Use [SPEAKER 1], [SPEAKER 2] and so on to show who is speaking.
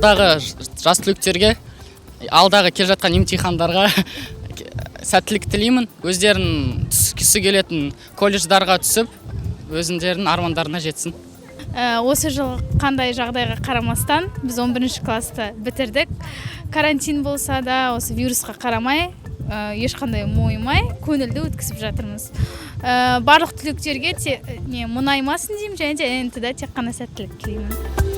[SPEAKER 1] Алдағы жас түлектерге, алдағы келе жатқан емтихандарға сәттілік тілеймін. Өздерінің түскісі келетін колледждарға түсіп, өздерінің армандарына жетсін.
[SPEAKER 2] Осы жыл қандай жағдайға қарамастан, біз 11 классты бітірдік. Карантин болса да, осы вирусқа қарамай, ешқандай мойымай, көңілді өткізіп жатырмыз. Барлық түлектерге не мұңаймасын деймін және де ҰБТ да тек қана сәттілік тілеймін.